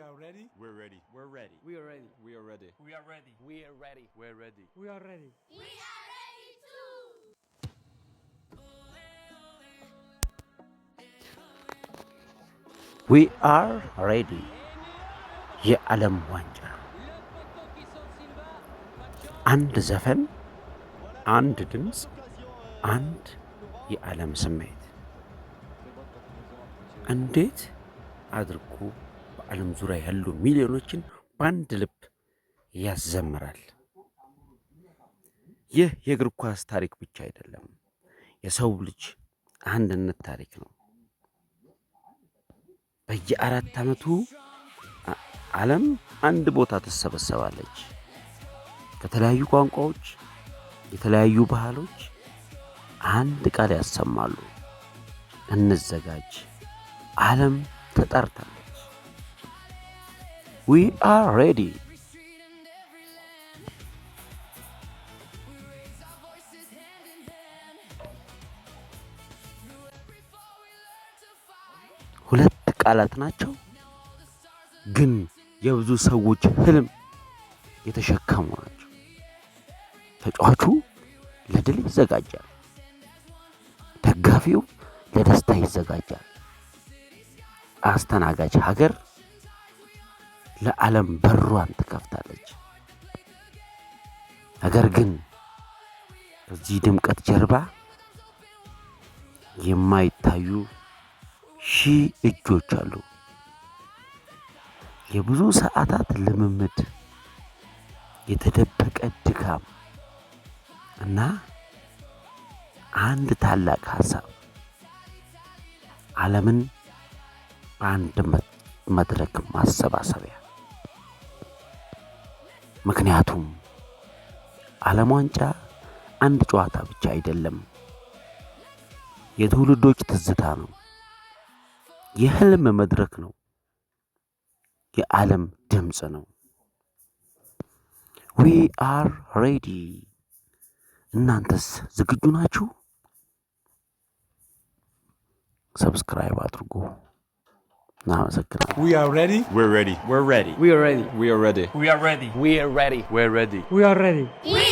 are ready. We're ready. We're ready. We are ready. We are ready. We are ready. We are ready. We're ready. We are ready. We are ready too. We are ready። የዓለም ዋንጫ፣ አንድ ዘፈን፣ አንድ ድምፅ፣ አንድ የዓለም ስሜት። እንዴት አድርጎ በዓለም ዙሪያ ያሉ ሚሊዮኖችን በአንድ ልብ ያዘምራል? ይህ የእግር ኳስ ታሪክ ብቻ አይደለም፣ የሰው ልጅ አንድነት ታሪክ ነው። በየ4 ዓመቱ ዓለም አንድ ቦታ ትሰበሰባለች። ከተለያዩ ቋንቋዎች፣ የተለያዩ ባህሎች አንድ ቃል ያሰማሉ። እንዘጋጅ፣ ዓለም ተጠርታለች። We are ready። Every street and every land. We raise our voices hand in hand. Through every fall we learn to fight. ሁለት ቃላት ናቸው፣ ግን የብዙ ሰዎች ህልም የተሸከሙ ናቸው። ተጫዋቹ ለድል ይዘጋጃል፣ ደጋፊው ለደስታ ይዘጋጃል። አስተናጋጅ ሀገር ለዓለም በሯን ትከፍታለች። ነገር ግን ከዚህ ድምቀት ጀርባ የማይታዩ ሺህ እጆች አሉ። የብዙ ሰዓታት ልምምድ፣ የተደበቀ ድካም እና አንድ ታላቅ ሀሳብ፣ ዓለምን በአንድ መድረክ ማሰባሰቢያ። ምክንያቱም ዓለም ዋንጫ አንድ ጨዋታ ብቻ አይደለም፣ የትውልዶች ትዝታ ነው። የህልም መድረክ ነው። የዓለም ድምፅ ነው። We are ready። እናንተስ ዝግጁ ናችሁ? Subscribe አድርጉ። እናመሰግናለን። We are ready. We're ready. We're ready. We are ready. We are ready. We are ready. We are ready. We are ready. We are ready. We